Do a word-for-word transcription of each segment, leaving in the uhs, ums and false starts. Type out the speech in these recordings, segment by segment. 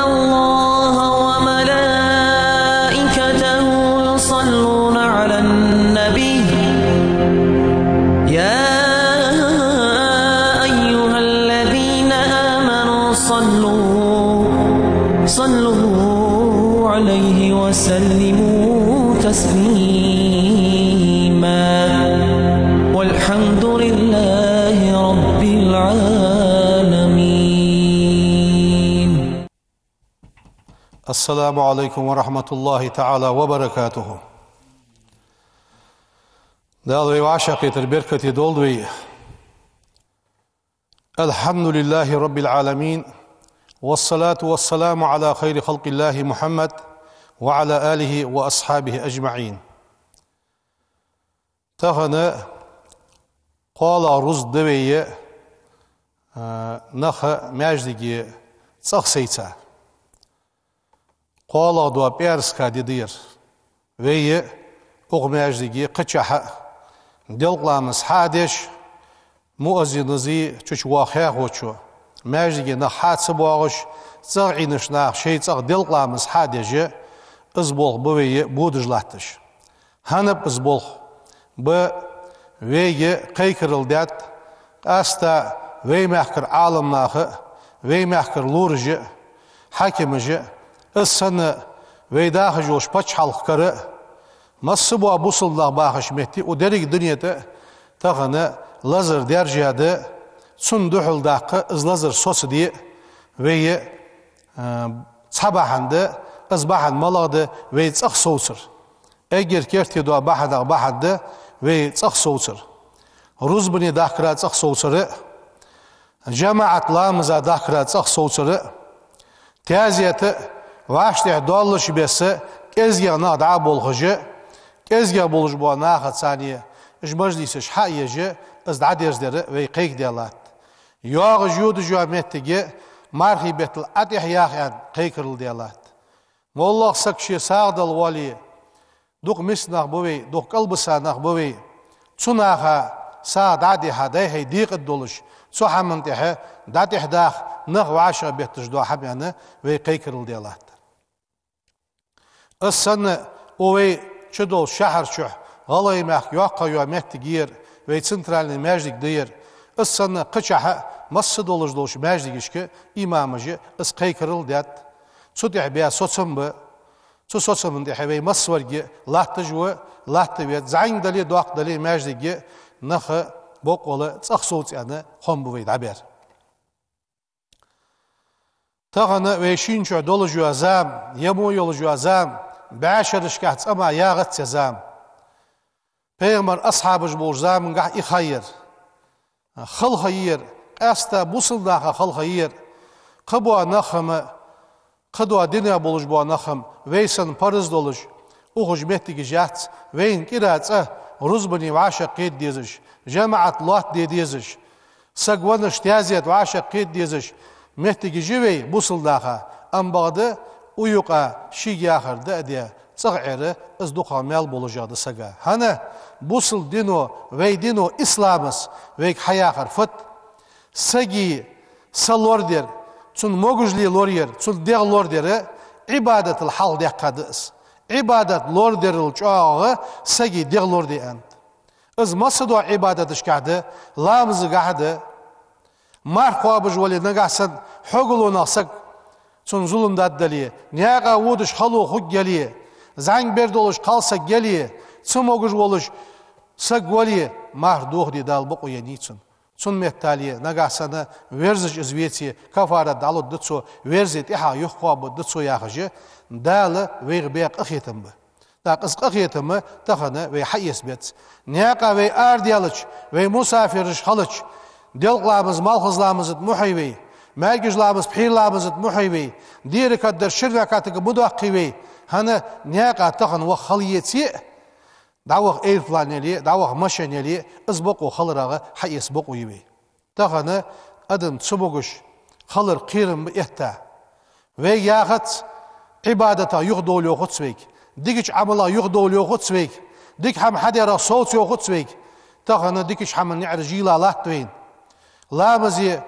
الله وملائكته يصلون على النبي. يا أيها الذين آمنوا صلوا، صلوا عليه وسلموا تسليما. والحمد لله رب العالمين. السلام عليكم ورحمة الله تعالى وبركاته. Дала вай вӀашагӀкхетар беркате долда вай. الحمد لله رب العالمين، والصلاة والسلام على خير خلق الله محمد وعلى آله وأصحابه أجمعين. Тахан кхоалагӀа рузба да вай, а, наха маьждиге цӀагӀа сайца. КхоалагӀа дола пӀаьраска ди да ер. Вай укх маьждиге кхычахьа делкъа ламаз хьа а деш, муаззинас, чу-чу воагӀа хьехочо, маьждиге нах хьа ца боагӀаш, цӀагӀа Ӏийнача наха шоай цӀагӀа делкъа ламаз хьа а деш, из болх ба вай бодаш латташ. ХӀанз а из болх ба вайга кхайкарал даьд, къаьстта вай мехкара Ӏаламнаха, вай мехкара лораша, хьакимаша, из санна вай дахаш йолча паччахьалкхен кара, масса бола бусалба нах бахача метте, укх деррига дунен тӀа тахан лазар даьржа да, цунна духьал даккха, из лазар соцаде вай, а, цхьа бахьан да, из бахьан малагӀа да вай цӀагӀа совцар. Эггара керте дола бахьанех бахьан да вай цӀагӀа совцар. Рузбане дахкара цӀагӀа совцар а, жамаӀат ламаза дахкара цӀагӀа совцар а, таьзета а, вӀаштӀехьа доаллача беса кӀезигагӀа нах дӀа а болхаш а, кӀезигагӀа болаш бола нахаца цхьана уж мажлисаш хьа а еш а, из дӀадерзадар а вай кхайкадаь латт. ЙоагӀаш-йодаш йола моттиг а мархий беттал Ӏа тӀехьа яха аьнна кхайкарал даь латт. МоллагӀа саг ше сагӀа дала воале, дукха миска нах ба вай, дукха кӀалбиса нах ба вай. Цу наха сагӀа дӀа а дихьа, дӀай-хьай декъа долаш, цу хӀаман тӀехьа дӀатӀехьа даха нах вӀашагӀбетташ дола хӀама аьнна вай кхайкарал даь латт. Из санна укх вай чу долча шахьар чу, ГӀалгӀай мехка йоккхагӀа йола моттиг я ер, вай центральни маьждиг да ер. Из санна кхычахьа а масса долаш долча маьждигашка имамаша из кхайкарал даьд. Цу тӀехьа баь соцам ба. Цу соцама тӀехьа вай массаварг а латташ ва, латта веза, зӀамига дале а, доккха дале а маьждиг а, наха бокъонца цӀагӀа совца аьнна хоам ба вай дӀабаьр. Тахан вай шийна чу долаш йола зама, е мо йолаш йола зама, бӀаьшерашкахь цӀа ма ягӀац ер зама. Пайхамара асхьабаш болча замангахь а хьаяр. Халхаяр, къаьстта бусалба наха халхаяр. Кхы бола нах-м, кхы дола динах болаш бола нах-м, вай санна парз долаш, ухаш моттигаш яц, вайна кӀира цӀа рузбане вӀашагӀкхета дезаш, жамаӀат лоаттаде дезаш, саг веннача таьзета вӀашагӀкхета дезаш моттигаш я вай бусалба наха, амма бакъда укх юкъа шийга яхар даа а даь, цӀагӀа Ӏер, из дукхагӀа маьл болаш да сага. ХӀана, бусалба дино, вай дино, исламас вайга хьаяхар фуд? Сага са лорадар, цун могашал лорадар, цун дегӀ лорадар Ӏибадатал хьалхадаьккха да из. Ӏибадат лорадерал чӀоагӀагӀа сага дегӀ лораде аьннад. Из масса дола Ӏибадаташкахь да, ламазагахь да. Марха кхоабаш вале, нагахь санна хьогалонах саг, цунна зулам даьдале, наькъа водаш хало хургйоле, зӀамига бер долаш кхалсаг яле, цамогаш волаш саг вале, марха дохаде Дала бокъо еннай цунна. Цун меттел, нагахь санна верзаш из веце, кафарат дӀалургда цо, верзе тӀехьагӀа юхакхоабаргда цо яхаш, Дала вайх баь къахетам ба. ТӀаккха из къахетам тахан вай хьаэца беза. Наькъа вай арадаьлча, вай мусафираш хилча, делкъа ламаз малхбуза ламаза тӀа ма хьой вай, маьркӀажа ламаз пхьера ламаза тӀа ма хьой вай, ди ракаӀат дар ши ракаӀатага ма доаккхий вай. ХӀана, наькъа тахан ваха хала еце а, дӀаваха аэроплан яле а, дӀаваха машен яле а, из бокъо хиларах хьаэца бокъо я вай. Тахан адам цамогаш хилар кхерам ба этта. Вайга яхац, Ӏибадатах юхадовла йоахац вайга, дикача Ӏамалах юхадовла йоахац вайга, дика хӀама хьадарах совца йоахац вайга. Тахан дикача хӀаман наӀараш йийла латт вайна. Ламазе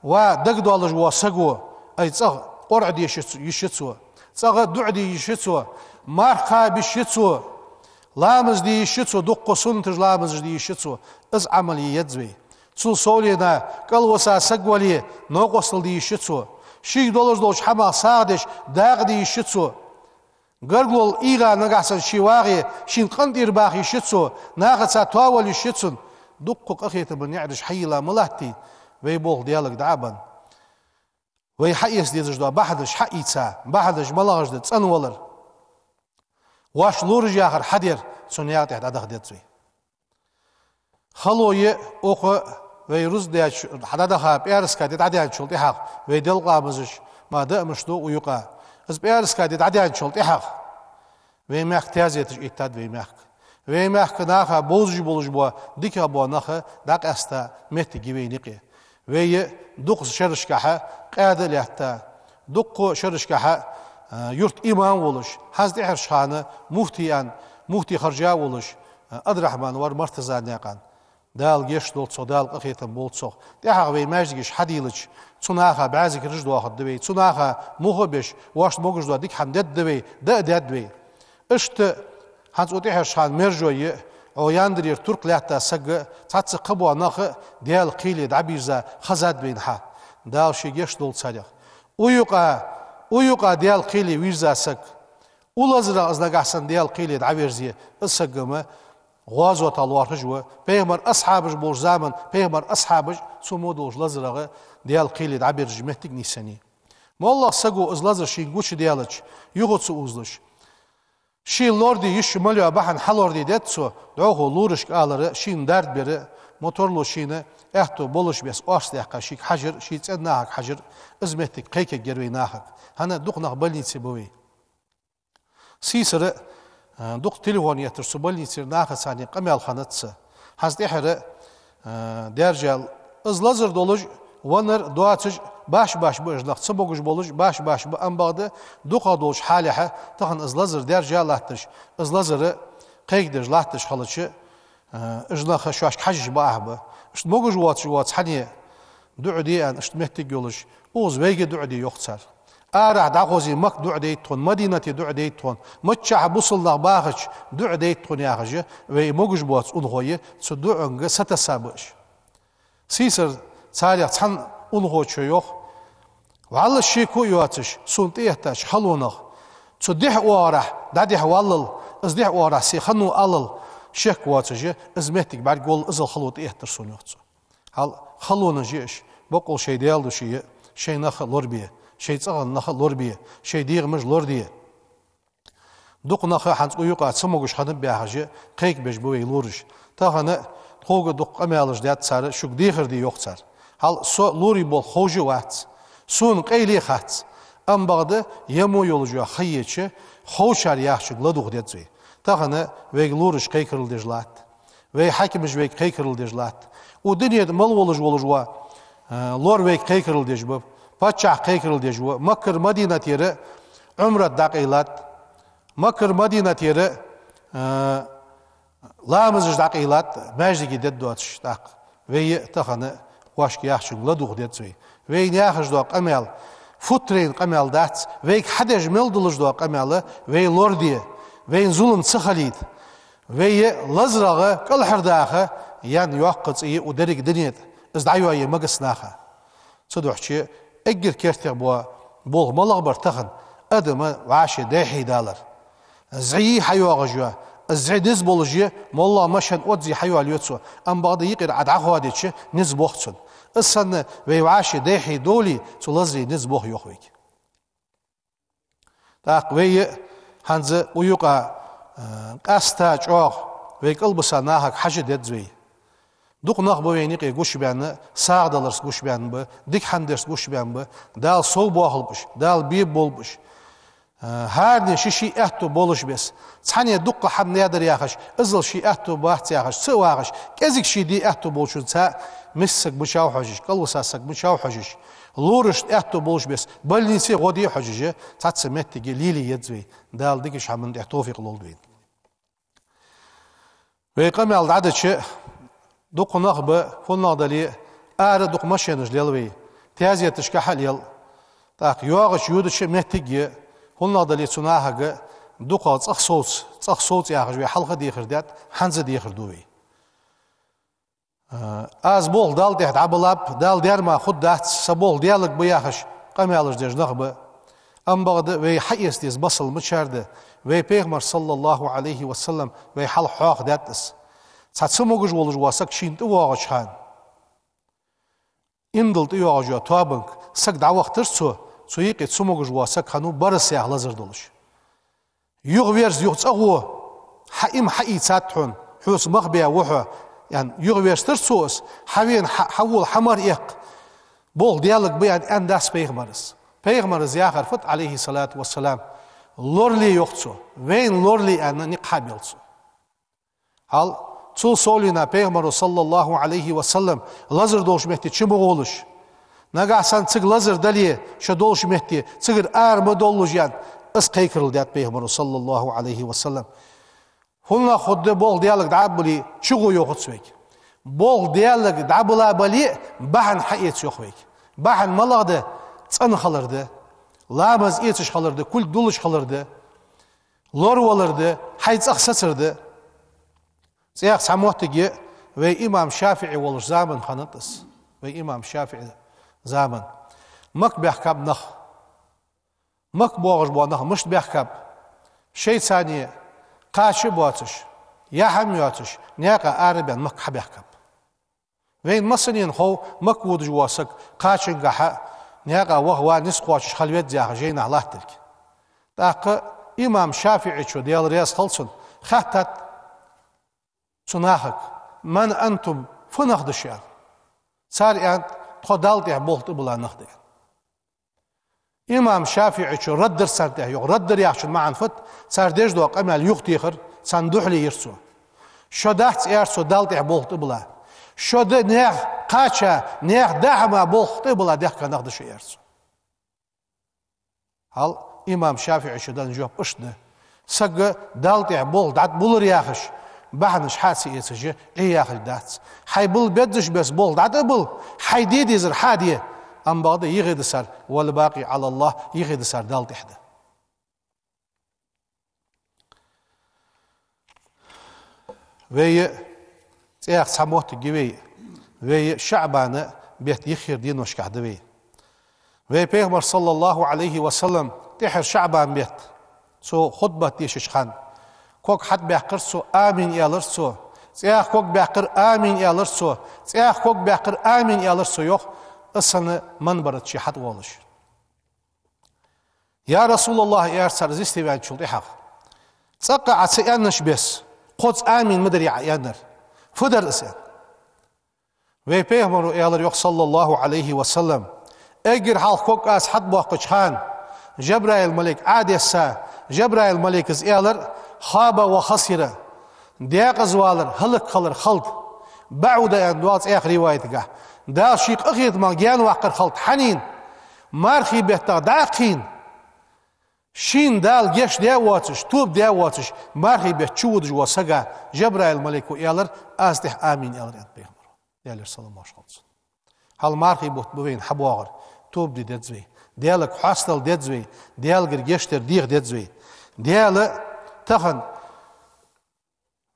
ва дагадоаллаш вола саго, ай цӀагӀа КъорӀа де йиш я цо, йиш я цо. ЦӀагӀа дуӀа де йиш я цо. Марха кхаба йиш я цо. Ламаз де йиш я цо, дуккха суннаташ ламазаш де йиш я цо. Из Ӏамал е еза вай. Цул совгӀа кӀалвиса саг вале, новкъостал де йиш я цо. Шийга долаш долча хӀамах сагӀа деш, дакъа де йиш я цо. Гаргало ийгӀа нагахьа санна ше вагӀе, шийна къинтӀера баха йиш я цо, нахаца тоавала йиш я цунна. Дуккха къахетама ниӀматаш хьайийлла ма латтий, вай болх Даьлага дӀа а бенна. Вай хьаэца дезаш дола бахьанаш хьаийца, бахьанаш малагӀаш да: цӀенвалар, воаш лораш яхар хьадар, цун юкъе тӀехьа дӀадаха деза вай. Хало я укх вай рузкъа деча, хьадӀадаха пӀаьраска ди дӀадаьнначул тӀехьагӀа, вай делкъа ламазаш ма даимаш ду укх юкъа. Из пӀаьраска ди дӀадаьнначул тӀехьагӀа вай мехка таьзеташ эттад вай мехка. Вай мехка наха бовзаш болаш бола, дикагӀа бола нах дӀакъаьста моттиг я вайна юкъе. Вай дукха шерашкахьа къаьда а лаьтта, дукха шерашкахьа, а, юрта имам волаш, хӀанз тӀехьарча хана муфти а, муфти хержа волаш, а, Ӏабдурахьман вар Мартазанаькъан. Дала гешт долда цох, Дала къахетам болба цох. ТӀехьагӀа вай маьждигаш хьадийлача, цу наха бӀаь зикараш доахаргда вай, цу наха муха а беш, воашта могаш дола дика хӀама дергда вай, даа а дергда вай. Иштта хӀанз укх тӀехьарча хана мержой а, укх Яндаре турк лаьтта саг а, цхьацца кхыбола нах а Даьла кхеле дӀабийрза хезад вайна хьа. Дала ший гешт долда царех. Укх юкъа, укх юкъа Даьла кхеле вийрза саг, укх лазарах из нагахьа санна Даьла кхеле дӀаверзе, из саг-м гӀазота лоархӀаш ва, пайхамара асхьабаш болча замана пайхамара асхьабаш цу мо долча лазарах Даьла кхеле дӀаберзача моттиге нийсъеннай. МоллагӀа саго из лазар шийна гучадаьлча, юха ца узалуш, шийна лораде йиш мел йола бахьан хьалораде деза цо, дӀахо лорашка алар, шийна дарба бар, ма торло шийна аьттув болаш беса орц даьккха шийга хьажар, ший цӀен нахага хьажар, из моттиг кхайкаргьяр вай нахага. ХӀана, дукха нах больнице ба вай. Сийсара, а, дукха телефон етташ цу больницера нахаца къамаьл хиннад са. ХӀанз тӀехьара, а, даьржа, из лазар долаш, веннар, доацаш баш-баш ба уж нах, цамогаш болаш баш-баш ба, амма бакъда дукхагӀа долча хьалехьа тахан из лазар даьржа латташ, из лазар кхайкадеш латташ хилча, а, уж нах шоашка хьажаш ба ахьа ба. Иштта могаш воацаш воаца хьане, дуӀа де аьнна, иштта моттиг йолаш, укхаза вайга дуӀа де йоах цар. Арахьа дӀахозе Макка дуӀа дайт тхона, Мадинате дуӀа дайт тхона, миччахьа бусалба нах бахача дуӀа дайт тхона яхаш, вай могаш боаца унахой цу дуӀанга сатесса ба уж. Сийсара царех цхьан унахочо йоах: вӀалла шеко а йоацаш, сона тӀаэттача халонах, цу дехьа оагӀорахьа дӀадехьаваллал, из дехьа оагӀорахьа се хиннав аллал шек воацаш, из моттиг бӀаргаволла, иззал хало тӀаэттар сона, йоах цо. ХӀаьта халонаш я уж, боккъал шоай Даьла души я, шоай нах лорабе, шоай цӀагӀа нах лорабе, шоай дегӀамаш лораде. Дукха нах хӀанз укх юкъа цамогаш хиннаб яхаш, кхайкабеш ба вай лораш. Тахан тхога дукха къамаьлаш даьд цар, шуга дехар де йоах цар. ХӀаьта со лорий болх ховш а вац, сона къайле а хац. Амма бакъда, ямо йолаш йола ха еча, ховчар яхачунга ладувгӀа деза вай. Тахан вайга лораш кхайкарал деш латт. Вай хьакимаш вайга кхайкарал деш латт. Укх дунен тӀа мел волаш волаш вола, а, лор вайга кхайкарал деш ба. Паччахь кхайкарал деш ва. Маккара, Мадинатера Ӏумрат дӀакъайлад. Маккара, Мадинатера, а, ламазаш дӀакъайлад, маьждиге дедда доацаш тӀаккха. Вай а тахан воашка яхачунга ладувгӀа деза вай. Вайна яхаш дола къамаьл футрейна къамаьл дац, вайга хьадеш мел долаш дола къамаьл вай лораде, вайна зулам ца хилийта. Вай лазарах кӀалхардаха яьнна йоккха цӀи я укх деррига дунен тӀа, из дӀайоае могаш наха. Цудухьа эггара керттера бола болх малагӀа бар тахан: адама вӀаши дехьа далар. ЗӀи хьайоагӀаш я, зӀи низ болаш я, моллагӀа машен отзий хьайоалаю цо, амма бакъда юкъера Ӏа дӀахоадича, низ бох цунна. Из санна вай вӀаши дехьа довле, цу лазара низ бох, йоах вайга. ТӀаккха вай а хӀанз укх юкъа, а, къаьстта чӀоагӀа вай кӀалбиса нахага хьажа деза вай. Дукха нах ба вайна юкъе гучабаьнна, сагӀа даларца гучабаьнна ба, дика хӀама дарца гучабаьнна ба, Дала сов боахалба уж, Дала беб болба уж. А, хӀаране ший-ший аьттув болаш беса. Цхьанне дуккха хӀама надар яхаш, иззал ший аьттув бац яхаш, ца а вагӀаш, кӀезига ший де аьттув болчунца, миска саг мичав хьожаш, кӀалвиса саг мичав хьожаш, лорашта аьттув болаш беса, больнице гӀо де хьожаш, цхьацца моттиге лелае еза вай. Дала дикача хӀаман тӀа товфикъ лолда вайна. Вай къамаьл дӀадича, дукха нах ба, фуннагӀа дале а, ара дукха машенаш лел вай, таьзеташкахьа а лел. ТӀаккха йоагӀача йодача моттиге, хӀаннагӀа дале цу нахага дукхагӀа цӀагӀа совц, цӀагӀа совц яхаш вай хьалха дехар даьд, хӀанз а дехар ду вай. Э, аз болх Далла тӀехьа дӀабалаб, Дала дерма хургдац, са болх Даьлага ба яхаш, къамаьлаш деш нах ба. Амма бакъда вай хьаэца деза масал мичара да, вай Пайхамар, саллаллахӀу Ӏалайхи ва саллам, вай хьалха хьоахадаьд из. Цхьа цамогаш волаш вола саг шийна тӀавоагӀача хана, имдала тӀайоагӀаш йола тоабанга саг дӀавахийтар цо, цу юкъе цамогаш вола саг хиннав барас яха лазар долаш. Юхаверза, юха цӀагӀо, хьа иман хьаийцад хьона, хьоца мах баь ва хьо, аьнна, юхаверзийтар цо из, хьавена, хьа-, хьавола, хьа мара эккха, болх Даьлага ба аьнна, аьннадац Пайхамара из. Пайхамара из яхар фуд, Ӏалайхи ссалату вассалам? Лорале, йоах цо, вайна лорале аьнна, никъ хьабелла цо. Хьал, цул совгӀа Пайхамаро, саллаллахӀу Ӏалайхи ва саллам, лазар долча метте чу ма гӀолаш. Нагахьа санна цига лазар дале, шо долча метте цигара ара ма довлалаш аьнна, из кхайкарал даьд Пайхамаро, саллаллахӀу Ӏалайхи ва саллам. ХӀаннагӀа хургда болх Даьлага дӀа а бале, чугӀо йоахац вайга. Болх Даьлага дӀабала бале, бахьан хьаэца йоах вайга. Бахьан малагӀа да? ЦӀена хилар да, ламаз эцаш хилар да, кулг дуллаш хилар да, лоравалар да, хьай цӀагӀа сацар да. ЦӀех цхьа моттиге вай имам ШафиӀи волаш заман хиннад из. Вай имам ШафиӀи заман. Макка баьхкаб нах. Макка боагӀаш бола нах мишта баьхкаб? Шоайца кхача а боацаш, яхь а йоацаш, наькъа арабаьнна Макка хьабаьхкаб. Вайна массанена хов, Макка водаш вола саг кхачангахьа, наькъа ваха ва низ кхоачаш хила веза яха жайнашка латтилга. ТӀаккха имам ШафиӀийчо, Даьла раьза хилва цунна, хаьттад цу нахага: «من أنتم, фу нах да шо?» Цар аьннад: «Тхо Далла тӀехьа болх тӀабилла нах да», аьнна. Имам ШафиӀийчо рад дир царна тӀехьа, йоах. Рад дир яхачун маӀан фуд? Цар деш дола къамаьл юхатехар, царна духьале йир цо. Шо дац, аьлар цо, Далла тӀехьа болх тӀабилла. Шо да наьха кхача, наьха даа хӀама болх тӀабилла даьхка нах да шо, аьлар цо. Хьал, имам ШафиӀийчо даь жоп иштта да. Саг Далла тӀехьа болх дӀатӀабиллар яхаш, бахьанаш хьа ца эцаш, Ӏе яхилга дац. Хьай билла беззача беса болх дӀатӀабилла, хьай де дезар хьа де. Амма бакъда юхедисар, والباقي على الله, юхедисар Далла тӀехьа да. Вай, цӀех цхьа моттиг я вай, вай ШаӀбан бетта йиххьера деношкахь да вай. Вай Пайхамар, саллаллахӀу Ӏалайхи ва саллам, тӀеххьара ШаӀбан бетта, цо хутбат дешача хана, ког хьатӀабаьккхар цо, «Амин», аьлар цо. ЦӀех ког баьккхар, «Амин», аьлар цо. ЦӀех ког баьккхар, «Амин», аьлар цо, йоах, из санна минбара чу хьатӀавоалаш. «Я РасулаллахӀ, — аьлар цар из йисте ваьнначул тӀехьагӀа, — цӀаккха Ӏа ца аьннача беса, кхозза амин ма дарий Ӏа аьннар. Фу дар из?» — аьнна. Вай Пайхамаро аьлар, йоах, саллаллахӀу Ӏалайхи ва саллам: «Эггара хьалха ког аз хьатӀабоаккхача хана, Жабраил малайк Ӏодесса, Жабраил малайка из аьлар: خاب وخسر, декъаза валар, хӀалакхилар хилда. بعد, — аьнна доагӀа цхьаькха риваятагахь, — Дала ший къахетамах гаьнаваккхар хилда. Хьанна? Мархий беттах дӀа а кхийна, шийна Дала гешт даь а воацаш, тоба даь а воацаш, мархий бетта чу водаш вола сага Жабраил малайко аьлар: „Аз тӀехьа амин аьлар“, — аьннад Пайхамаро, Даьлера салам-моаршал хилда цунна. Хьал мархий бутт ба вайна хьабоагӀар, тоба де деза вай, Даьлага хьастадала деза вай, Даьлагара гешт дар деха деза вай. Даьла тахан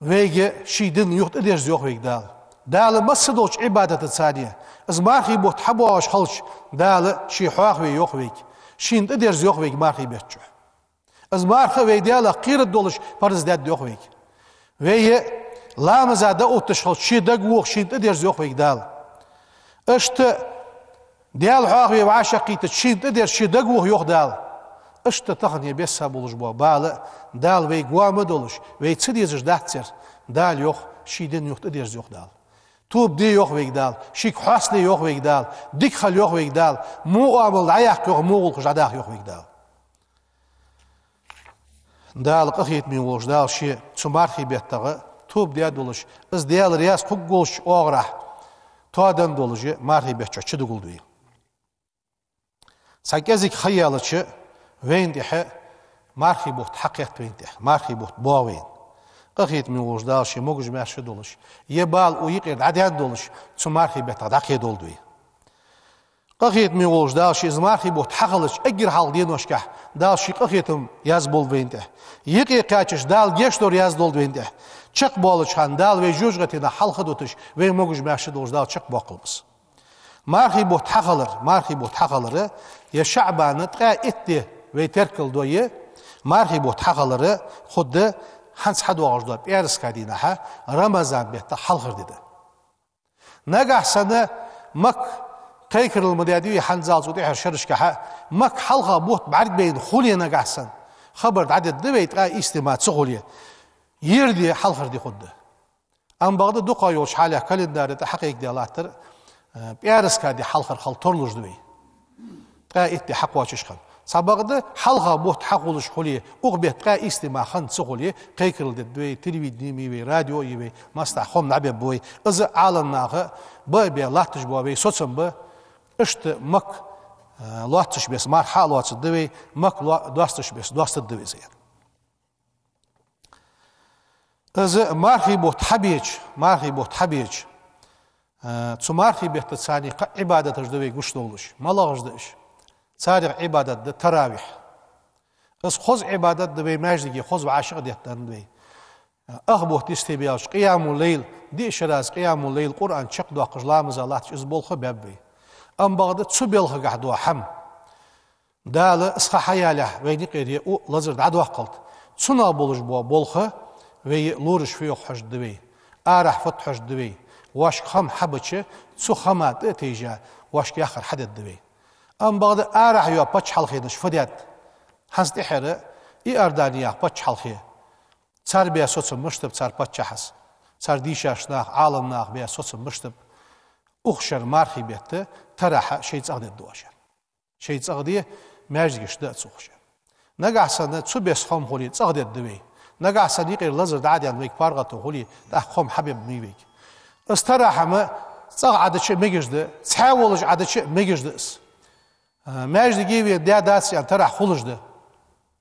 вайга ший дина юхатӀадерза йоах вайга Дала. Дала массадолча Ӏибадатаца, из мархий бутт хьабоагӀаш хилча, Дала ше хьоахаве йоах вайга, шийна тӀадерза йоах вайга мархий бетта чу. Из марха а вай Даьлах кхераргдолаш парз даьд йоах вайга. Вай ламаза дӀаотташ хилча, ше дагавоха, шийна тӀадерза йоах вайга Дала. Иштта Даьла хьоахаве вӀашагӀкхийтача, шийна тӀадерза, ше дагавоха йоах Дала. Иштта тахан е бесса болаш бола бала Дала вайга ва ма долаш, вай ца дезаш дац ер. Дала йоах, ший дина юхатӀадерза йоах Дала. Тоба де йоах вайга Дала, шийга хьастале йоах вайга Дала, дика хила йоах вайга Дала, мугӀа амал дӀаяьккха йоах, мугӀа гӀулакхаш дӀадаха йоах вайга Дала. Дала къахетаме волаш, Дала ше цу мархий беттагӀа тоба даь долаш, из Даьла раьза хургволча оагӀорахьа тоадаь долаш, мархий бетта чу чудоагӀалда вай. Цхьа кӀезига ха яьлча, вайна тӀехьа мархий бутт хьакхет вайна тӀехьа, мархий бутт боагӀа вайна. Къахетаме волаш Дала ше могаш-маьрша долаш, е бала укх юкъера дӀадаьнна долаш, цу мархий беттагӀа дӀакхедолда вай. Къахетаме волаш Дала ший из мархий бутт хьахилча, эггара хьалха деношкахь Дала ший къахетам язболба вайна тӀа. Юкъе кхаьчача Дала гешт дар язболба вайна тӀа. Чакхбоалача хана Дала вай жожагӀатенах хьалха дуташ, вай могаш-маьрша долаш Дала чакхбоаккхалба из. Мархий бутт хьахилар, мархий бутт хьахилар, е ШаӀбана ткъаь итт ди вай теркал дой, мархий бутт хьахилар хургда хӀанз хьадоагӀаш дола пӀаьраска дийнахьа, Рамазан бетта хьалхара ди да. Нагахьа санна Макка кхайкарал ма даьдий вай хӀанзалца цу тӀехьарча шерашкахьа, Макка хьалха бутт бӀаргабайна хуле нагахьа санна, хабар дӀадергда вай, ткъаь ийс ди мара ца хуле, ер ди хьалхара ди хургда. Амма бакъда дукхагӀа йолча хьалах календарь тӀа хьакхайкадаь латтар, э, пӀаьраска ди хьалхара хила тарлуш да вай. Ткъаь итт ди хьакхоачаш хинна. Цхьабакъда хьалха бутт хьахулаш хуле, укх бетта ткъаь ийс ди мара хинна ца хуле, кхайкарал дергда вай, телевидени я вай, радио я вай, массанахьа хоам дӀабергба вай. Из Ӏаламнаха ба а бе латташ бола вай соцам ба, иштта Макка, э, лоацаш беса марха хьа а лоацаргда вай, Макка ло-, доасташ беса доастаргда вай из. Из мархий бутт хьабеча, мархий бутт хьабеча, э, цу мархий бетта царна кхы Ӏибадаташ да вай гуш долаш. МалагӀаш да уж? Царех Ӏибадат да таравихь. Из хоза Ӏибадат да вай, маьждиге хоза вӀашагӀ а детта да вай. Ах бутт йисте баьлча, къиямул-лайл, диъ шера из къиямул-лайл, Къуръан чакхдоаккхаш, ламаза латташ, из болх а баьб вай. Амма бакъда цу балхагахь дола хӀама Дала из ха хьаялехь, вайна юкъера ер у лазар дӀадоаккхалда. Цунах болаш бола болх вай лораш фу йоах хьожаргда вай, арахьа фуд хьожаргда вай, вайга хӀама хьабича, цу хӀаман тӀа а тайжа, вайга яхар хьадергда вай. Амма бакъда арахьа йола паччахьалкхенаш фу даьд? ХӀанз тӀехьара Иордани яха паччахьалкхе. Цар баь соцам мишта ба цар паччахьас? Цар дийшача наха, Ӏаламнаха баь соцам мишта ба? Укх шера мархий бетта тарахьа шоай цӀагӀа дергда оаш. Шоай цӀагӀа де, маьждигаш да а ца ухаш. Нагахьа санна цу беса хоам хуле, цӀагӀа дергда вай. Нагахьа санна юкъера лазар дӀа а даьнна, вайга паргӀато хуле, тӀаккха хоам хьабергба вайга. Из тарахьа-м цӀагӀа Ӏадича а мегаш да, цхьаь волаш Ӏадича а мегаш да из. А, маьждиге вена даь-дац аьнна тарахьа хулаш да.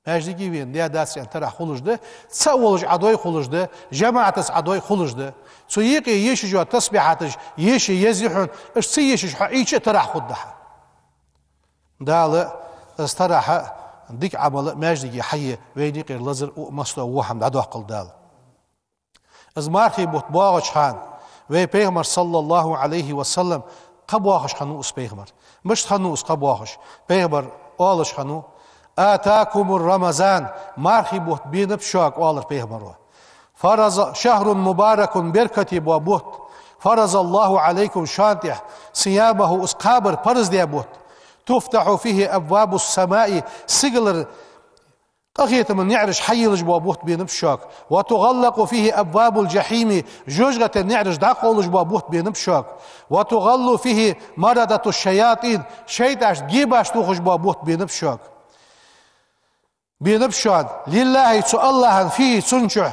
Маьждиге вена даь-дац аьнна тарахьа хулаш да, цаӀ волаш Ӏадой хулаш да, жамаӀатаца Ӏадой хулаш да. Цу юкъе ешаш йола тасбихьаташ еше еза хьона, уж ца ешаш хьо Ӏийча а тарахьа хургда хьа. Дала из тарахьа а, дика Ӏамал а маьждиге хьае, вайна юкъера лазар а, у а, массадола во хӀама дӀадоаккхалда Дала. Из мархий бутт боагӀача хана вай Пайхамар, саллаллахӀу Ӏалайхи ва саллам, кхаъ боахаш хиннав из Пайхамар. Мишта хиннав из кхаъ боахаш? Пайхамар оалаш хиннав: «آتاكم رمضان», мархий бутт бенаб шуга, оалар Пайхамаро. «فرض، شهر مبارك», беркате бола бутт. «فرض الله عليكم», шоана тӀа, «صيامه», из кхабар парз даь бутт. «تفتح فيه أبواب السماء», сигалара къахетама наӀараш хьайийлаш бола бутт бенаб шуга. «وتغلق فيه أبواب الجحيم», жожагӀатен наӀараш дӀакъовлаш бола бутт бенаб шуга. «وتغل فيه مردة الشياطين», шайтӀашта гебаш тохаш бола бутт бенаб шуга. Бенаб шоана: «لله», цу АллахӀан, «فيه», цун чу,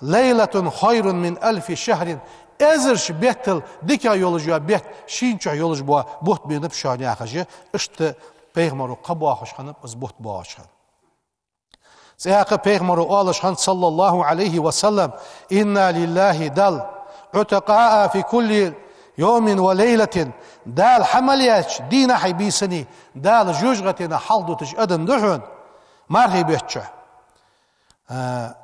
«ليلة خير من ألف شهر», эзарча беттал дикагӀа йолаш йола бетта шийна чу йолаш бола бутт бенаб шоана, яхаш, иштта Пайхамаро кхаъ боахаш хиннаб из бутт боагӀача хана. ЦӀаькха Пайхамаро оалаш хиннад, саллаллахӀу Ӏалайхи ва саллам: «إن لله», Дала, «عتقاء في كل يوم وليلة», Дала хьа мел яьча дийнахьеи бийсанеи Дала жожагӀатенах хьалхадуташ адам да хьона мархий бетта чу. А,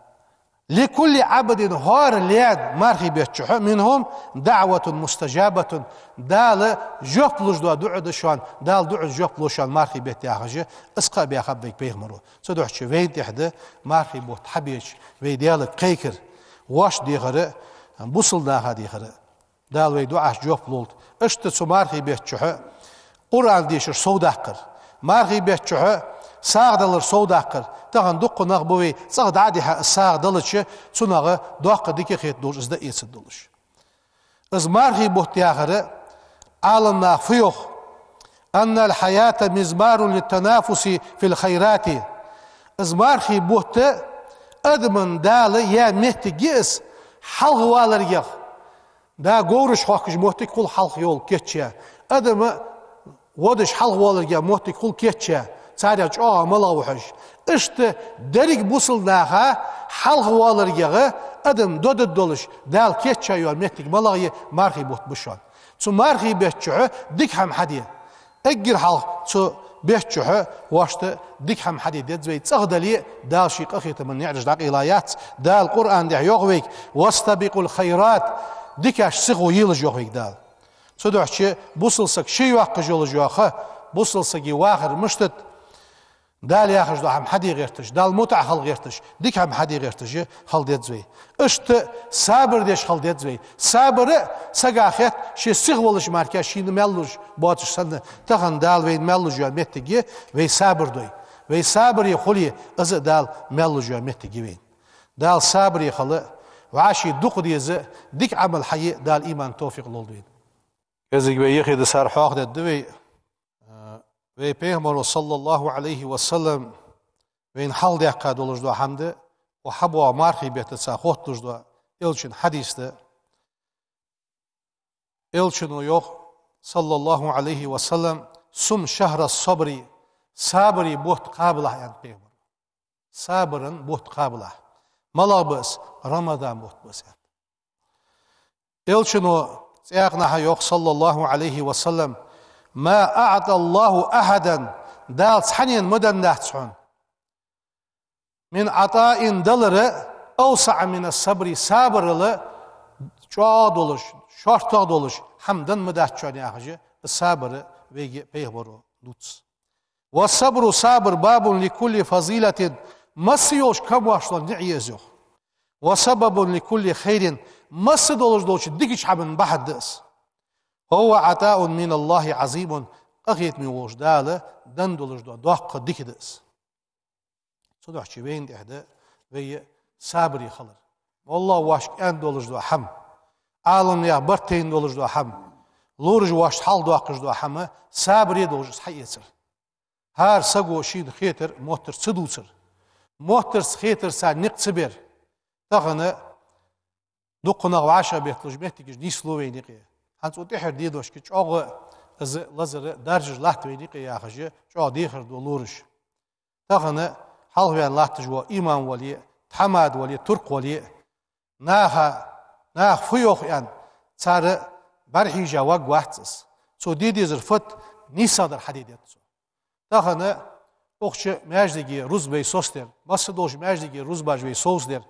«لكل عبد», хӀара лаьна мархий бетта чу, «منهم دعوة مستجابة», Дала жоп луш дола дуӀа да шоана, Дала дуӀанна жоп лу шоана мархий бетта, яхаш, из кхаъ баьхаб вайга Пайхамаро. Цудухьа вайна тӀехь да мархий бутт хьабеча вай Даьлага кхайкар, воашта дехар, бусалба наха дехар. Дала вай дуӀашта жоп лолда. Иштта цу мархий бетта чу Къуръан дешар совдаккхар, мархий бетта чу сагӀа далар совдаккхар. Тахан дукха нах ба вай, цӀагӀа дӀа а дихьа, сагӀа далча, цунах доккха дика хетаргдолаш, из дӀаэцаргдолаш. Из мархий бутт яхар, Ӏаламнаха фу йоах: «أن الحياة مضمار للتنافس في الخيرات». Из мархий бутт адаман Дала яь моттиг я из, хьалхаваларгех. Да говраш хохкаш моттиг хул хьалха йола кийчъяь. Адам водаш хьалхаваларгех моттиг хул кийчъяь, царех чӀоагӀа малагӀа ва хьожаш. Иштта деррига бусалба наха хьалхаваларгех адам додад долаш, Дала кийчъяь йола моттиг малагӀа я, мархий бутт ба шоана. Цу мархий бетта чу дика хӀама хьаде. Эггара хьалха цу бетта чухь вайна дика хӀама хьаде деза вай, цӀагӀа дале а, Дала ший къахетама наӀараш дӀакъайла яц. Дала Къуръан тӀа йоах вайга: «واستبقوا الخيرات», дикаш сиха елаш, йоах вайга Дала. Цудухьа бусалба саг ше йоаккхаш йолаш йола ха, бусалба сага вахар мишта да, Дала яхаш дола хӀама хьаде гӀерташ, Далла мутӀахьа хила гӀерташ, дика хӀама хьаде гӀерташ хила деза вай. Иштта сабар деш хила деза вай. Сабар а сага хет, ше сиха волаш мара шийна маьл луш боацаш санна, тахан Дала вайна маьл луш йола моттиг я вай сабар дой. Вай сабаре хуле, из а Дала маьл луш йола моттиг я вайна. Дала сабаре хила, вӀаший дукха деза, дика Ӏамал хьае Дала иман, товфикъ лолда вайна. КӀезига вай яхийта сар хьоахадергда вай. Вай Пайхамаро, صلى الله عليه وسلم, вайна хьалхадаьккха долаш дола хӀама да, укх хьабоагӀача мархий бетта цхьа хотталуш дола Элчан хьадис да. Элчано йоах, صلى الله عليه وسلم: «صم شهر الصبر», сабара бутт кхабалахь, аьннад Пайхамаро. Сабара бутт кхабалахь. МалагӀа ба из? Рамадан бутт ба из, аьннад. Элчано цхьаннахьа йоах, صلى الله عليه وسلم: «ما أعطى الله أحدا», Дала цхьаннена ма деннадац хьона, «من عطاء», далар, «أوسع من الصبر», сабарал чӀоагӀа долаш, шортагӀа долаш хӀама денна ма дац хьона, яхаш, сабар вайга Пайхамаро дувц. «والصبر», сабар, «باب لكل فضيلة», масса йолча камаьршалонна ниӀ я из, йоах. «وسبب لكل خير», масса долаш долча дикача хӀаман бахьан да из. «وهو عطاء من الله عظيم», къахетаме волча Дала денна долаш дола доккха дика да из. Цудухьа вайна тӀехь да вай сабаре хилар. ВаллахӀи, вайга аьнна долаш дола хӀама, Ӏаламнаьха барт тайна долаш дола хӀама, лораша вайна хьалхадоаккхаш дола хӀама сабаре долаш из хьаэцар. ХӀара саго шийна хетар моттарца ца дувцар, моттарца, хетарца никъ ца бер. Тахан дукха нах вӀашагӀбетталуш моттигаш нийслу вайна юкъе. ХӀанз цу тӀехьара дедошка чӀоагӀа из лазар даржаш латт вайна юкъе, яхаш, чӀоагӀа дехар ду лораша. Тахан хьалхаваьнна латташ вола имам вале а, тхьамада вале а, туркх вале а, наха, наха фу йоах аьнна, цар бӀарахьежа варгвац из. Цо де дезар фуд, нийсагӀдар хьаде деза цо. Тахан укх чу маьждиге рузба вай соцадаьр, масса долча маьждиге рузбаш вай совцадаьр,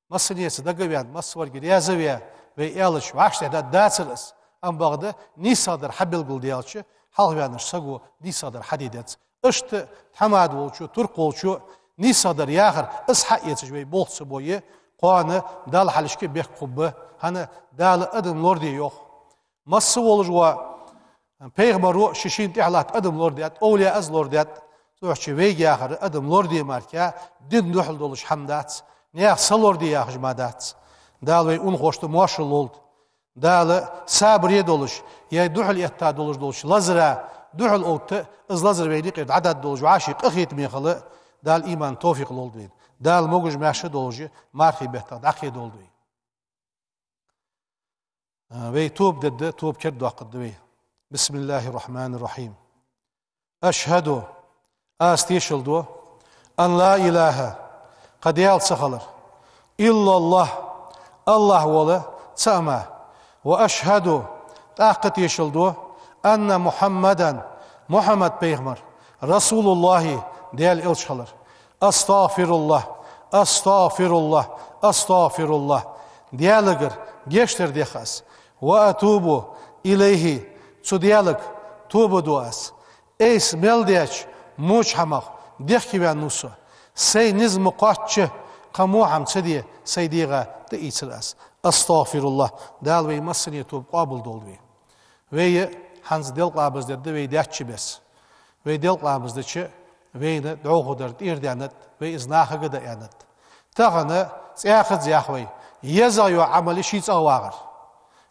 массанеца дагаваьнна, массаварга раьза ваь, вай аьлча, вӀаштӀехьдаргдацар из. Амма бакъда нийсагӀдар хьабелгалдаьлча, хьалхаваьннача саго нийсагӀдар хьаде деза. Иштта тхьамада волчо, туркх волчо нийсагӀдар яхар, из хьаэцаш вай болх ца бой, кхоана Далла хьалхашка бехк хургба, хӀана, Дала адам лораде йоах. Масса волаш вола пайхамаро ший-шийна тӀехьа латта адам лорадаьд, овлияъаш лорадаьд. Цудухьа вайга яхар, адам лораде мара дина духьал долаш хӀама дац, наьха са лораде яхаш мара дац. Дала вай унахошта моаршал лолда. Дала сабаре долаш, е духьал этта долаш долча лазара духьал отта, из лазар вайна юкъера дӀадаргдолаш, вӀаший къахетаме хила, Дала иман, товфикъ лолда вайна. Дала могаш-маьрша долаш мархий бетта дӀакхийдолда вай. Вай тоба дергда, тоба кердадоаккхаргда вай. بسم الله الرحمن الرحيم. أشهد, аз тешал ду, أن لا إله, кхы даьла ца хилар, إلا الله, АллахӀ вола цаӀ мара, وأشهد, тӀаккха тешал ду, أن محمدا, Мухьаммад пайхамар, رسول الله, Даьла элча хилар. أستغفر الله، أستغفر الله، أستغفر الله. Даьлагара гешт дар дех аз. وأتوب إليه, цу Даьлага тоба ду аз. Айса мел даьча воча хӀамах дехкеваьннав со. Сай низ ма кхоачча, кхы во хӀама ца де, сай дегӀа тӀаийцар аз. أستغفر الله. Дала вай массане тоба къоабалдолда вай. Вай хӀанз делкъа ламаз дергда вай даьча беса. Вай делкъа ламаз дича, вайна дӀахо дар тӀера даьннад, вай из нахага даьннад. Тахан цӀаькхаза яхар вай, езагӀа йола Ӏамал я ший цӀагӀа вагӀар.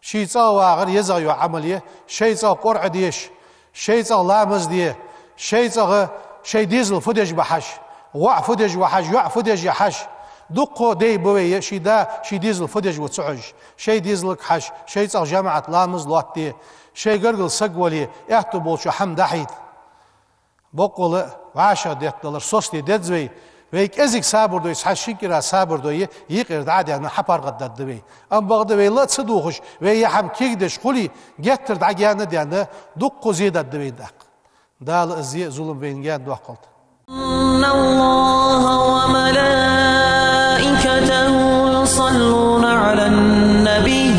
Ший цӀагӀа вагӀар езагӀа йола Ӏамал я, шоай цӀагӀа КъорӀа деша, шоай цӀагӀа ламаз де, шоай цӀагӀа шоай дезал фу деш ба хьажа, воӀ фу деш ва хьажа, йоӀ фу деш я хьажа. Дуккха дай ба вай, ший да ший дезал фу деш ва ца хьожаш, шоай дезалга хьажа, шоай цӀагӀа жамаӀат ламаз лоаттаде, шоай гаргара саг вале, аьттув болча хӀама дӀахьийта. Боккъала вӀашагӀдетталар соцаде деза вай, вай кӀезига сабар дой, цхьа шин кӀира сабар дой, юкъера дӀа а даьнна, хьапаргӀатдаргда вай. Амма бакъда вай ла а ца дувгӀаш, вай ер хӀама кегадеш хуле, геттара дӀагаьна а даьнна, дуккха зе даргда вайна тӀаккха. Дала из зе а, зулам вайна гаьна доаккхалда. إن الله وملائكته يصلون على النبي.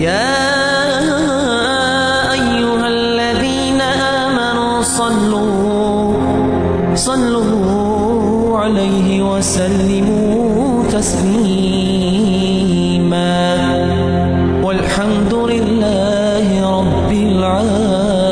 يا أيها الذين آمنوا صلوا، صلوا عليه وسلموا تسليما. والحمد لله رب العالمين.